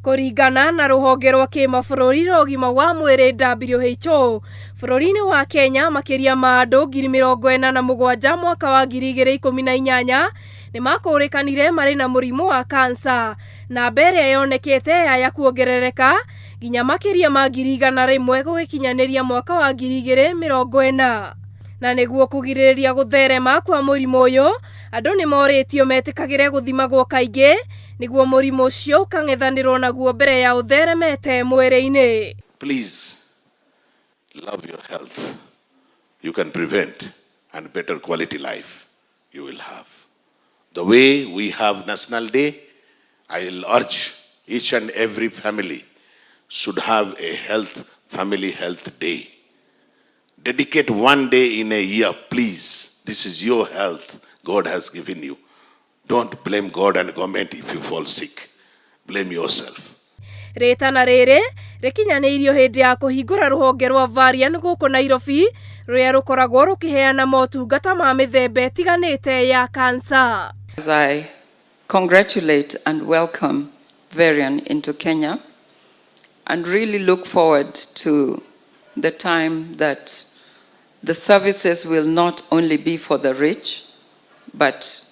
Kũringana na rũhonge rwa kĩmabũrũri rwa ũgima wa mwĩrĩ WHO, bũrũri-inĩ wa Kenya makĩria ma andũ 47,000 mwaka wa 2018 nĩ makũrĩkanire marĩ na mũrimũ wa kansa, namba ĩrĩa yonekete yaya kuongerereka nginya makĩria ma 100,000 gũgĩkinyanĩria mwaka wa 2040. Na nĩguo kũgirĩrĩria gũtherema kwa mũrimũ ũyũ, andũ nĩ morĩtio metĩkagĩre gũthimagwo kaingĩ nĩguo mũrimũ ũcio ũkang'ethanĩrwo naguo mbere ya ũtheremete mwĩrĩ-inĩ. Please love your health. You can prevent and better quality life you will have. The way we have National Day, I will urge each and every family should have a health family health day. Dedicate one day in a year, please. This is your health God has given you. Don't blame God and government if you fall sick. Blame yourself. Rĩtana rĩrĩ rĩkinyanĩirio hĩndĩ ya kũhingũra rũhonge rwa Varian gũkũ Nairobi, rũrĩa rũkoragwo rũkĩheana motungata ma mĩthemba ĩtiganĩte ya kansa. As I congratulate and welcome Varian into Kenya and really look forward to the time that the services will not only be for the rich, but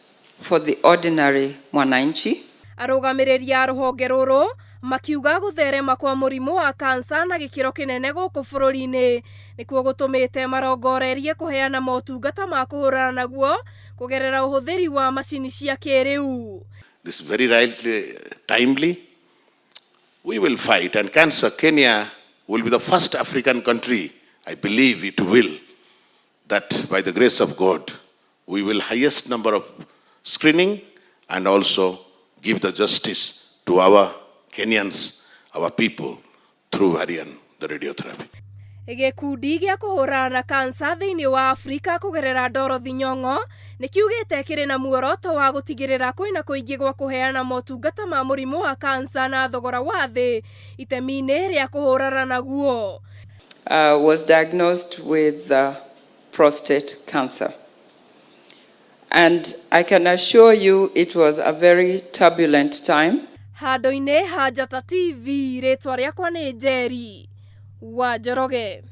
for the ordinary mwananchi. Arũgamĩrĩri a rũhonge rũrũ makiuga gũtherema kwa mũrimũ wa kansa na gĩkĩro kĩnene gũkũ bũrũri-inĩ nĩkuo gũtũmĩte marongorerie kũheana motungata ma kũhũrana naguo kũgerera ũhũthĩri wa macini cia kĩrĩu. This is very rightly timely. We will fight, and cancer, Kenya will be the first African country, I believe it will, that by the grace of God, we will highest number of screening and also give the justice to our Kenyans, our people, through Varian, the radiotherapy. Gĩkundi gĩa kũhũrana na kansa thĩinĩ wa Afrika kũgerera Dorothy Nyong'o nĩ kiugĩte kĩrĩ na muoroto wa gũtigĩrĩra kwĩna kũingĩ gwa kũheana motungata ma mũrimũ wa kansa na thogora wa thĩ itemi-inĩ rĩa kũhũrana naguo. Was diagnosed with prostate cancer. And I can assure you it was a very turbulent time. Handũ-inĩ ha Njata TV, rĩtwa rĩakwa nĩ Njeri wa Njoroge.